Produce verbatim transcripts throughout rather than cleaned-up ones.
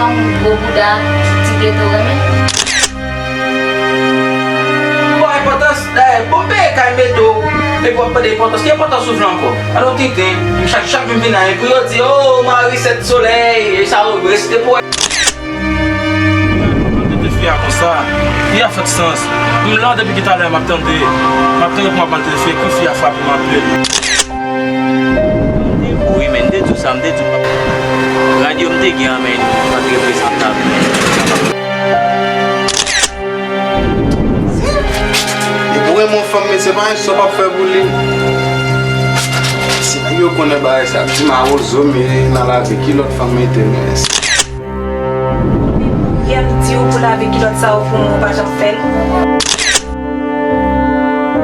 Gwo bouda, ti teto renmen. Bon, enpòtans, dayè, bon, peye kay mete w, epi w ap mande enpòtans. Ki enpòtans ou vle ankò? Alò, tenten, chak, chak m vin la, pou yo di, "Oh, mari sèt solèy," e sa, yo reste pou. Mwen, mwen tete fi a konsa, li a fèt sans. M la depi ki talè, m ap tande, m ap tande pou m ap mal tete fi, epi fi a frape m anpil. Wi, men, m te di w sa, m te di w. Radyo m te gen an, men, li pa t reprezantab, men. Depi w renmen yon fanm, men se pa yon sa w p ap fè pou li. Si nèg yo konnen bagay sa, di mawozo m ye, m al avèk ki lòt fanm mete m. Yè m di w pou lave kilòt sa yo pou mwen, ou pa janm fè l.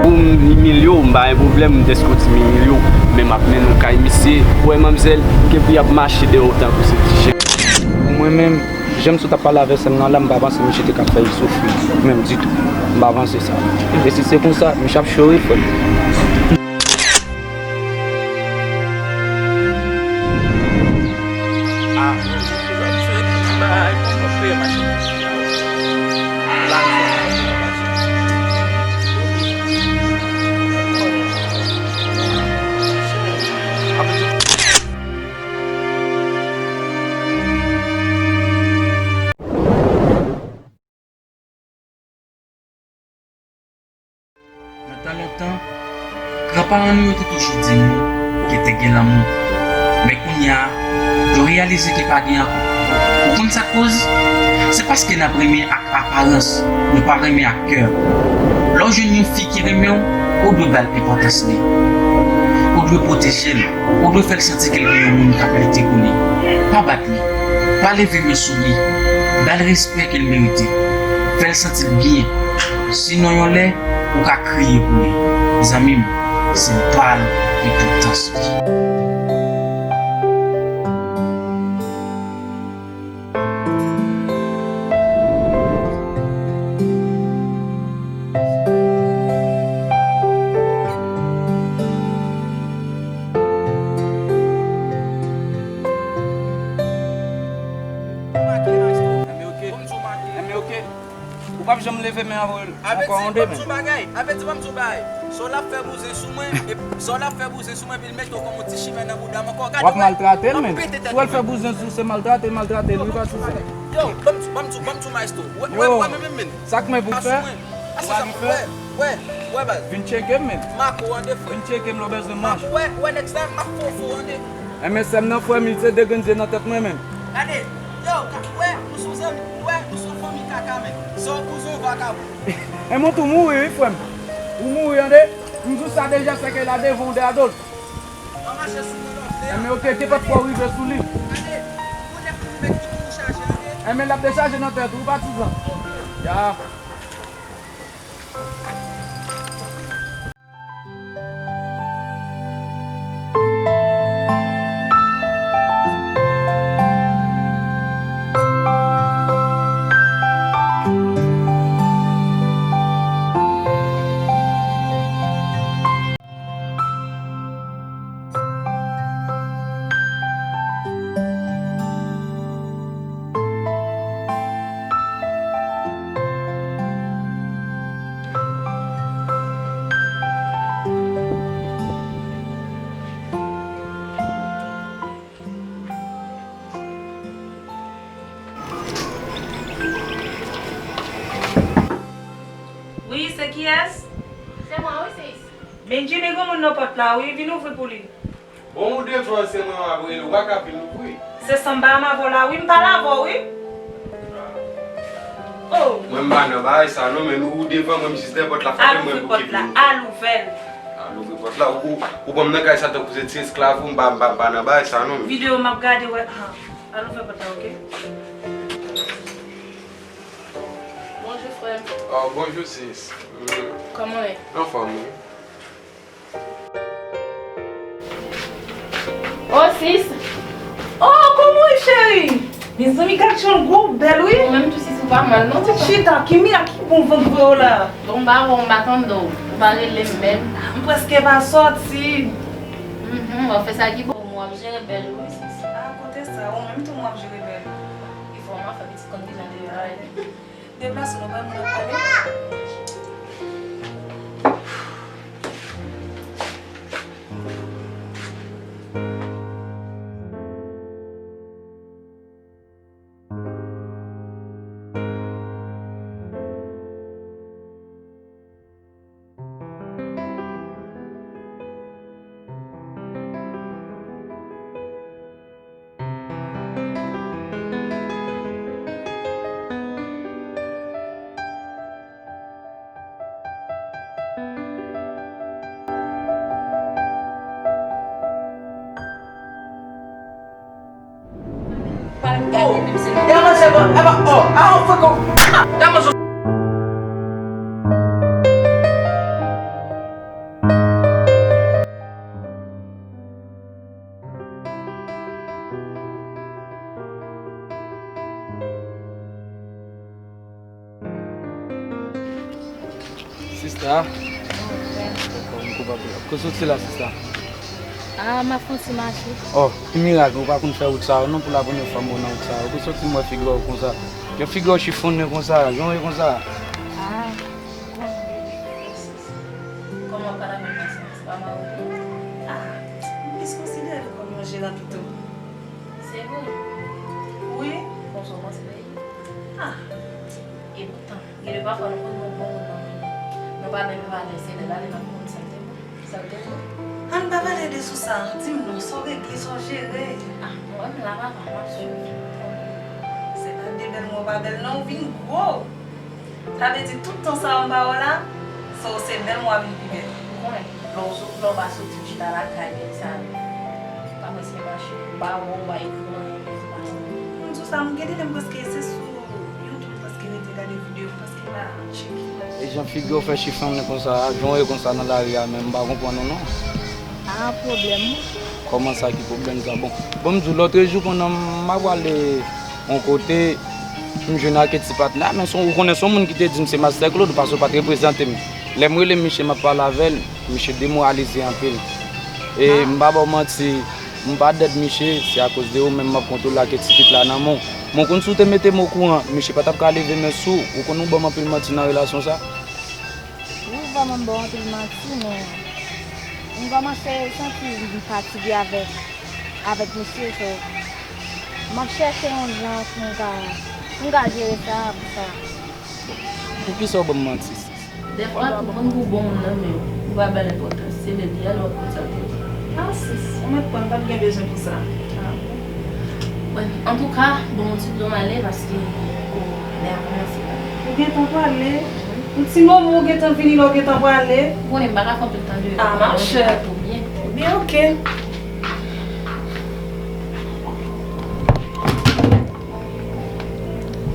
Pou m imilye w, m pa gen pwoblèm, m deske w di m imilye w, men m ap mennen w kay misye. Ou wè manmzèl, gen pou y ap mache dèyè w tankou se ti chen. Pou mwen menm, jan misye t ap pale avè sè m nan la, m pa panse misye te ka fè l soufri, menm ditou. M pa panse sa. E si se konsa, misye ap chore, frè m. Nan tan lontan, granparan nou yo te toujou di nou ke te gen lanmou. Men kounye a, yo reyalize ke pa gen ankò. Ou konn sa k koz? Se paske n ap renmen ak aparans, nou pa renmen ak kè. Lè w jwenn yon fi ki renmen w, ou dwe ba l enpòtans li. Ou dwe pwoteje l. Ou dwe fè l santi ke l gen yon moun k ap lite pou li. Pa bat li. Pa leve men sou li. Ba l respè ke l merite. Fè l santi l byen. Sinon, yon lè, ou ka kriye pou li. Zanmi m, se pa l enpòtans li. Ou p ap janm leve men avè l ankò yon demen. Ape di ban m ti bagay. Ape di ban m ti bagay. Sa w l ap fè bouzen sou mwen, e sa w l ap fè bouzen sou mwen, epi l mete w kòm yon ti chimè nan bouda m ankò. W ap maltrate l, men. Si w al fè bouzen sou, se maltrate, maltrate l, wi, pa sou sa. Yo, ban m ti, ban m ti, ban m ti maestro. Wè, wè, wè, men, men, men. Sa k men pou fè? Wè, wè, wè, baz. Vin tcheke m, men. Mako an de frè. Vin tcheke m lè w bezwen manje. Mako, wè, wè, nèg sa, m ap fofo an de. Enben, sè m nan, frè m, li se de grenn zye nan tèt mwen, men. Gade, yo, ka, wè, nou se yon zanmi, wè, nou se yon fanmi kaka, men. Se yon bouzen, yon vakabon. Enben, ou tou mouri, wi, frè m. Ou mouri, an de. M di w sa deja, sèkèy la devan w, dèyè do l. Pa mache sou mwen lòt lè. Enben, oke, kenpòt fò w rive sou li. Gade, kounye a pou mèt ki pou chaje an de. Enben, l ap dechaje nan tèt ou, patizan. Ya. Wi, se kiyès? Se mwen, wi, sis. Benjini, gen moun nan pòt la, wi, vin ouvri pou li. Bon, ou devan, se mwen m ap rele, ou pa ka vin ouvri. Se sanba a m avè w la, wi, m pale avè w, wi. Oh. Mwen, m pa nan bagay sa, non, men ou devan mwen, m jis dèyè pòt la, fòk mwen pou ki vin ouvri. Al ouvè l. Al ouvri pòt la, ou, ou pran m nan kay sa tankou se ti esklav ou, m pa, m pa, m pa nan bagay sa, non, men. Videyo m ap gade, wè, ha. Al ouvè pòt la, oke? Bonjou, frè m. Oh, bonjou, sis. Mm. Kòman w ye? Anfòm, wi. Oh, sis. Oh, kòman w ye, cheri? Mezanmi, gad jan w gwo, w bèl, wi. Ou menm tou, sis, ou pa mal, non, tibwa. Chita, Kimi a ki bon vant vre w la. Bon, m pa wè w, m pa tande w. Ou pa rele m menm. M prèske pa sòti. Mhm, w ap fè sa ki bon. Ou ap jere bèl, wi, sis. A, kote sa? Ou menm tou, w ap jere bèl. Kòman fè pitit konn deja deyò a? Deplase nou, bay moun ap pale. Sista. Dakò, m koupab. Kote w soti la, sista? Ah, m ap fè yon ti mache. Oh, ki mirak, ou pa konn fè wout sa yo non, pou la premyè fwa m wè w nan wout sa yo. Kote w soti m wè figi w konsa? Jan figi w chifonnen konsa, jan w ye konsa? Ah, kòman w pale avè m konsa? Se pa mari w? Ah, m plis konsidere l kòm yon jeran pito. Se vre? Wi. Konsa w panse peyi? Ah. E poutan, gen de pafwa nou konn wè bon moun nan men nou. Nou pa menm valè, se lè l ale n ap konn sa l te bon, sa l te bon. Ann pa pale de sou sa, di m non, sa w regle, sa w jere? Ah, mwen menm la papa, m ap swiv. Se pa de bèl mwen w pa bèl non, ou vin gwo. Sa vle di tout tan sa yo m pa wè w la, se w se bèl mwen w ap vin pi bèl. Ou konnen, lè w sot, lè w pa soti w chita lakay, men sa, pa prèske mache, m pa wè w, w pa ekri anyen, men se pa sa. M di w sa, m gen de lè m prèske se sou YouTube m prèske rete gade videyo, m prèske pa tcheke. E jan figi w fè chifonnen konsa a, jan w ye konsa nan lari a menm, m pa konprann ou non. A, pwoblèm mwen. Kòman sa, ki pwoblèm sa? Bon, bon, m di w, lòtrejou pandan m ap prale yon kote, m jwenn ak ti patnè a, men se, ou konnen se yon moun ki te di m se Master Claude, paske w pa t reprezante m. Lè m rele misye, m ap pale avè l, misye demoralize anpil. E m pa ba w manti, m pa dèd misye, se akoz de ou menm m ap kontwole ak ti pit la nan men w. Men w konn si w te mete m okouran, misye pa t ap ka leve men sou ou. Ou konn ou ban m anpil manti nan relasyon sa. Wi, vrèman, m ba w anpil manti, men m kòmanse santi m fatige avèk, avèk misye, so, m ap chèche yon jan pou m ka, pou m ka jere sa, pou sa. Poukisa w ban m manti, sis? Dèfwa, tou moun pou bon moun nan, men ou pa ba l enpòtans. Se lè l ye a, lè w ap konn sa l te ye. Ah, sis, ou mèt kwè m pa t gen bezwen pou sa. Ah, bon. Bon, antouka, bon, m sot la m ale paske, o, lè a kòmanse la. Ou gentan prale? Yon ti moman ou gentan vini la, ou gentan prale? Ou konnen m pa ka fè anpil tan deyò. Ah, ma chère. Tou byen. Byen, oke.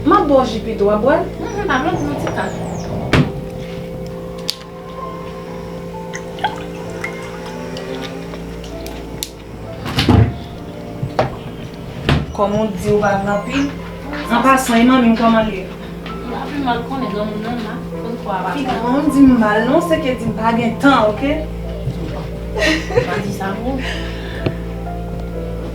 M ap ba w ji pito, w ap bwè l? Mhm, pa pran pou yon ti kal. Kòm ou di ou pa vle anpil, an pasan, e manmi m kòman l ye? Li pa pi mal, konnen granmoun nan la, kote kò a pa fè. Fi granmoun di m mal non, se ke di m pa gen tan, oke? Pa di sa pou.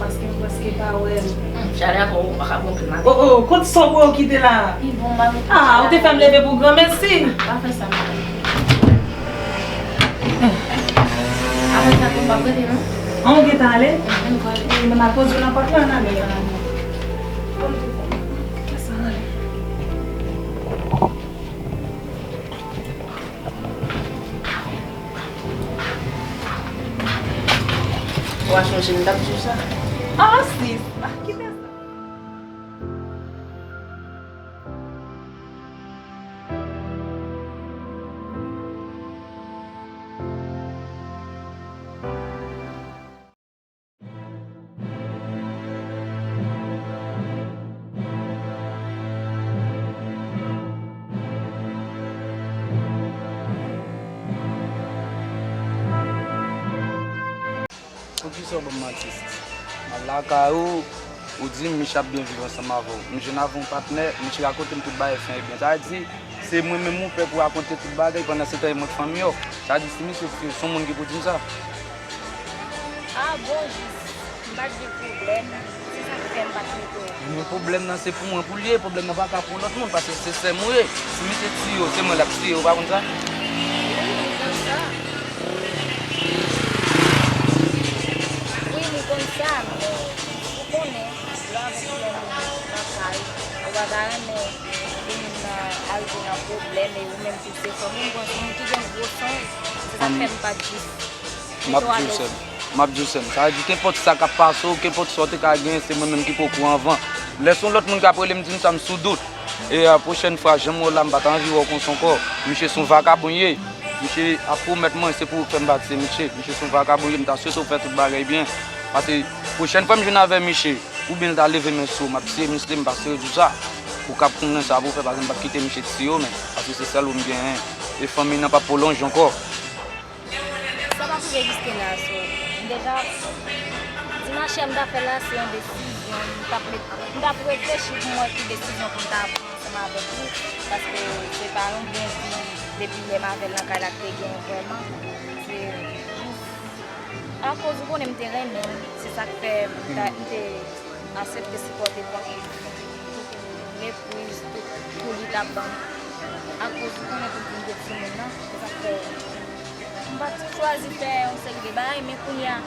Paske m prèske pa wè l. Hmm, chalè a twò wo, m pa ka pran pil nan. Oh, oh, kote sa w bwè w kite la? Li bon, m pa. Ah, ou te fè m leve pou granmesi. Pa fè sa, m. Apre sa tou, m p ap rete non. An, ou gentan ale? Mwen m prale. Wi, men m al poze w nan pòt la, n ale. Fè sa, n ale. Ou a chonje m t ap di w sa? Ah, sis, ah, kite sa. Poukisa w ban m manti, sis? M al lakay ou, ou di m misye ap byen viv ansanm avè w. M jwenn avè yon patnè, misye rakonte m tout bagay fen e byen. Sa vle di, se mwen menm ou fè pou rakonte tout bagay, pandan se tan e mwen k fanmi w. Sa vle di, si misye se yon moun ki pou di m sa. Ah, bon, jis, m pa t gen pwoblèm. Se sa k m pa t mete w. Men pwoblèm nan se pou mwen pou l ye, pwoblèm nan pa ka pou lòt moun, paske se sè m ou ye. Si misye tiye w, se mwen l ap tiye, ou pa konn sa? Wi, m konn sa. Wi, m konn sa, men ou konnen, lè w avèk yon moun nan kay, ou pa ta renmen pou moun nan arive nan pwoblèm, e ou menm tou se fanmi m, bon, se moun ki gen gwo sonj, se sa k fè m pa t jis. M ap di w sè m. M ap di w sè m. Sa vle di, kenpòt sa k ap pase w, kenpòt sa w te ka gen, se mwen menm ki poko anvan. Lè se yon lòt moun k ap rele m, di m sa, m sou dout. E a pwochèn fwa, jan m wè w la, m pa ta anvi wè w konsa ankò. Misye se yon vakabon li ye. Misye ap pwomèt mwen, se pou ou k fè m pa tiye misye. Misye se yon vakabon li ye, m ta swete w fè tout bagay byen. Paske pwochèn fwa m jwenn avè misye, oubyen l ta leve men sou w, m ap tiye misye, m pa sere di w sa. Ou k ap konnen sa pou w fè, paske m p ap kite misye tiye w menm. Paske se sèl ou m genyen. E fanmi nan p ap pwolonje ankò. Sa pa t rive jiske la, so, m deja di machè m ta fè la, se yon desizyon, m t ap met, m t ap reflechi pou m wè ki desizyon pou m ta pran ansanm avèk li, paske se pa yon bon vi depi lè m avè l nan kay la k te gen vrèman. Se jis akoz ou konnen m te renmen l, se sa k fè m ta, m te aksepte sipòte tout mepriz, tout kou li t ap ban m. Akoz ou konnen pou m vin gen timoun nan, se sa k fè m pa t chwazi fè yon seri de bagay, men kounye a,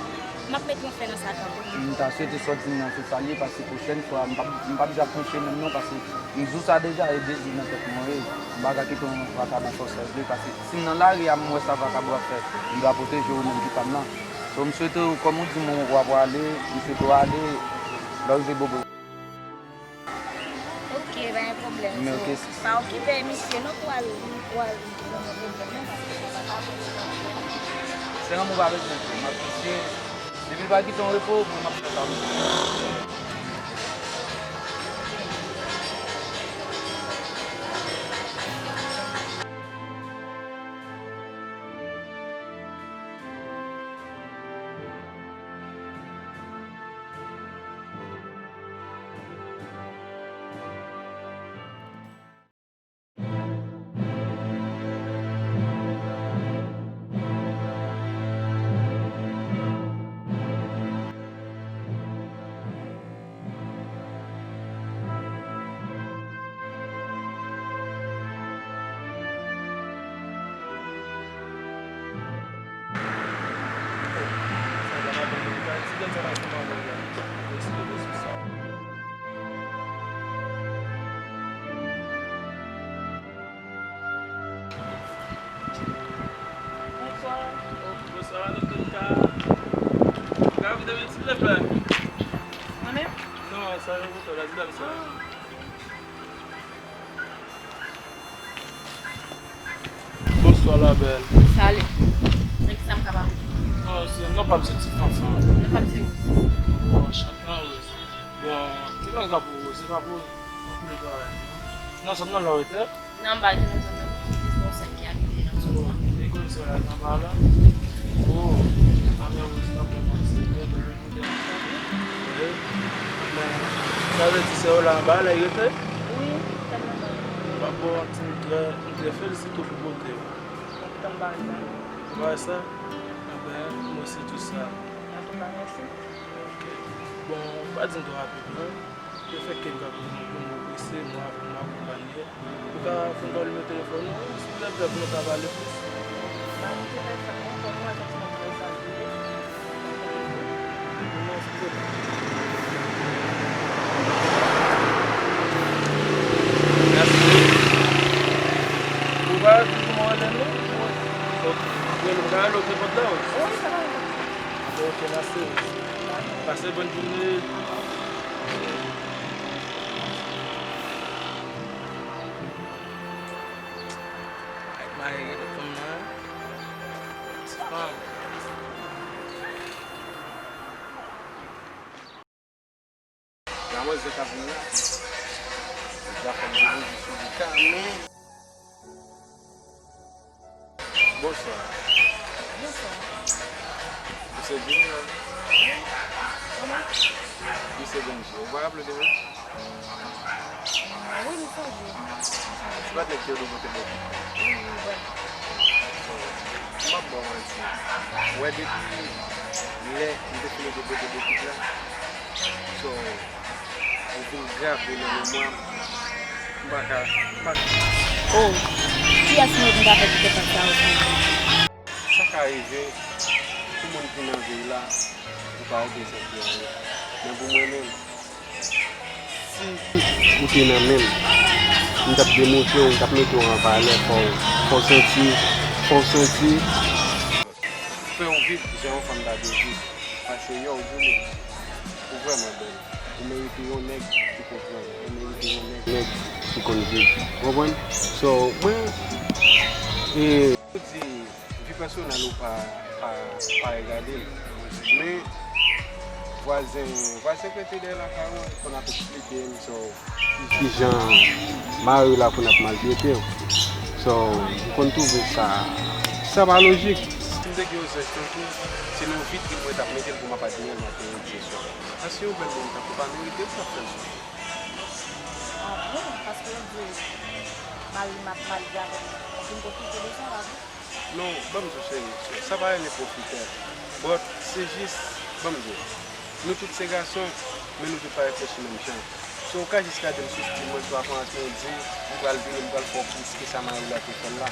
m ap met yon fen nan sa kanpe. M ta swete sa w di m nan se sa l ye, paske pwochèn fwa, m p ap, m p ap ja pwoche menm non, paske m di w sa deja, e dezi nan tèt mwen ye. M pa ka kite yon vakabon fè w sèvi, paske si m nan lari a, m wè sa vakabon ap fè, m dwe pwoteje ou menm ki pa m nan. So, m swete w, kòm ou di m w ap prale, m swete w ale, lè w rive Bobo. Ok, pa gen pwoblèm. Men ok, sis. Pa okipe misye non pou al, pou al jwenn yon pwoblèm non, paske se pa ka pou li. Se lanmou pa bezwen di, m ap kite, depi l pa kite yon repo, pou m ap fè sa m vle. Bonswa. Bonswa, nou tout ka, ka vide men silvouplè. Mwen menm? Non, sa yon moto la, di dam sa. Ah. Bonswa, la bèl. Salut. Nan ki sa m kapab ede w? Non, se, non, pa m se Ti Fanfan. Non, pa m se Rose. Bon, anchante, Rose. Bon, se pa grav pou Rose, se pa pou, pou le travay. Non, sa m nan la rete. Non, m pa gen lòt zòn nan, jis gon sèl ki abite nan zòn nan. Bon, e kote sa la, nan ba la? Oh, a mè Rose nan bon konsèy, bèl, bèl. Wi. Men, sa vle di sè w la anba la, li rete? Wi, sè m nan anba. M ap ba w yon ti, m trè, m trè felisite w pou bote w. Ou kontan m pa wè sa? Ou pa wè sa? Anben, mwen osi tou sa. Antouka, mèsi. Ok. Bon, pa di m twò rapid, non. Yo fè ke m ka konnen pou m prese, mwen avèk mwen akonpanye. Ou ka fè m ba w nimewo telefòn ou, silvouplè, pou nou ka pale plis? Ba m telefòn mwen, fò nou wè kòman sa l ye. Non, silvouplè. Mèsi. Ou pa toujou mwen rele m non? Ok. Ou rele m, ou ka rele, ou te pot la, wi? Wi, sa va. Ok, mèsi. Pase bòn jounen. Ay, mari fanm nan, ti fanm. Manmzè k ap vin la. Li ka fè m depoze sou li kanmenm. Bonswa. Bonswa. Misye Junior. Wi. Kòman? Misye Benji. Ou pa raple de mwen? Wi, m sonje. Se pa t nèg ki te dwe pote bokit la? Wi, wi, wi. M ap ba w manti. Ou wè depi lè m te fin ede pote bokit la. So, Vin grave nan memwa m. M pa ka, m pa ka. Oh, kiyès mwen vin ka fè ti kontak sa yo pou ou? Sa ka rive pou moun ki nan vi w la, ou pa reprezante anyen. Men pou mwen menm, si ou te nan men m, m t ap demontre w, m t ap mete w an valè, fò w, fò w santi, fò w santi. Fè w viv jan yon fanm ta dwe viv. Pase yo, Julie, ou vrèman bèl. Ou merite yon nèg ki konprann. Ou merite yon nèg, nèg ki konn viv. Ou konprann? So, mwen, e, ou di, vi pèsonèl ou pa, pa, pa regade m. Men, vwazen, vwazen k rete dèyè lakay ou an, konn ap eksplike m, so, kijan mari w la konn ap maltrete w. So, m konn twouve sa, sa pa lojik. Si m te gen yon zanj tankou w, se nan vitrin mwen t ap mete l pou m ap admire l maten, midi e swa. Paske yon bèl moun tankou w pa merite pou l ap fè l soufri. Ah bon? Paske w di mari m ap maltrete avè m, ou fin pwofite de sa la tou? Non, ban m di w cheri, sa pa rele pwofitè. But, se jis, ban m di w, nou tout se gason, men nou tout pa reflechi menm jan. So, ou ka jis gade m sou stil mwen, sou aparans mwen, ou di, m pral vini, m pral fè w plis ke sa mari w la te fè l la,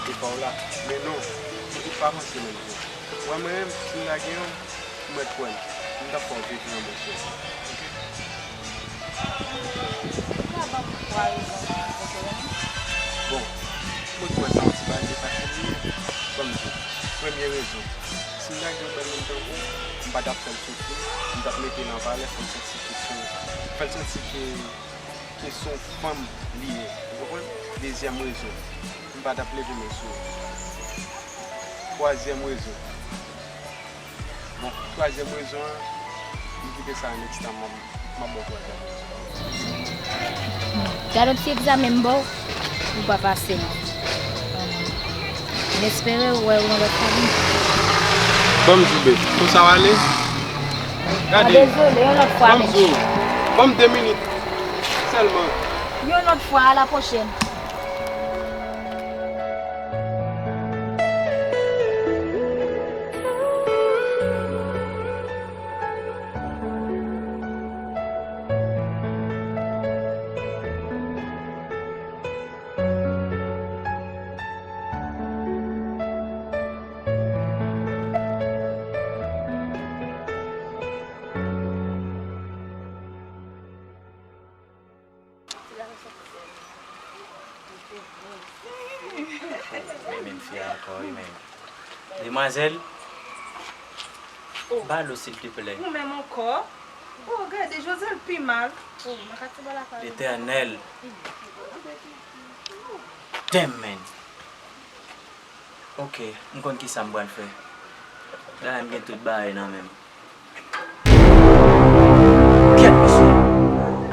te fè w la. Men non, nou tout pa panse menm jan. Ou wè mwen menm, si m ta gen yon, ou mèt kwè m, m t ap fè w viv nan bouch ou. Ou ka ban m twa rezon ki fè w renmen m? Bon, mwen kwè sa yon ti bagay ki fasil li ye. Ban m di w, premye rezon, si m ta gen yon bèl moun tankou w, m pa t ap fè l soufri, m t ap mete l an valè, fè l santi ke se yon, fè l santi ke, ke se yon fanm li ye. Ou konprann? Dezyèm rezon, m pa t ap leve men sou ou. Twazyèm rezon, bon, twazyèm rezon an, m kite sa a next time, m ap, m ap ba w twazyèm rezon. Gade yon ti egzamen m ba w, ou pa pase non. M espere wè w yon lòt fwa. Ban m di w, babe, konsa w ale? Gade. Ah, dezole, yon lòt fwa menm. Ban m di w, ban m de minit sèlman. Yon lòt fwa, a la pwochèn. Men menm fi a ankò, wi, men. Demwazèl, ba l, silteplè. Ou menm ankò? Oh, gade, Josèl pi mal. Letènèl. Damn, man. Ok, m konn kisa m pral fè. Dayè m gen tout bagay nan men m. Kyèt, mesye.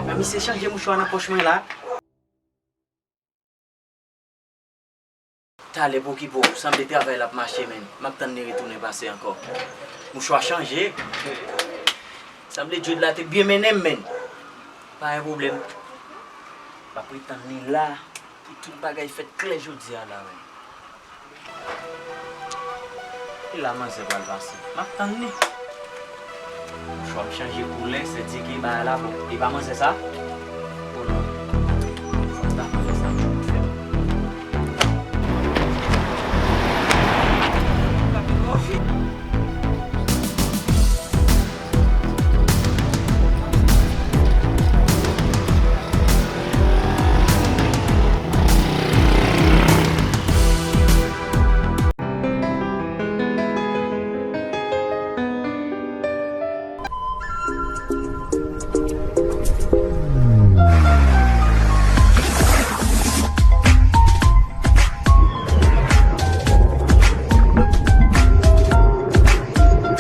Apa misye chanje mouchwa nan pòch mwen la? Talè pou ki pou, sanble travay la ap mache, men. M ap tann li retounen pase ankò. Mouchwa chanje. Sanble Jude la te byen mennen m, men. Pa gen pwoblèm. M ap ret tann li la. Pou tout bagay fèt klè jodi a la, men. E la manzè pral pase. M ap tann li. Mouchwa m chanje koulè, sètike bagay la bon. E pa manzè sa?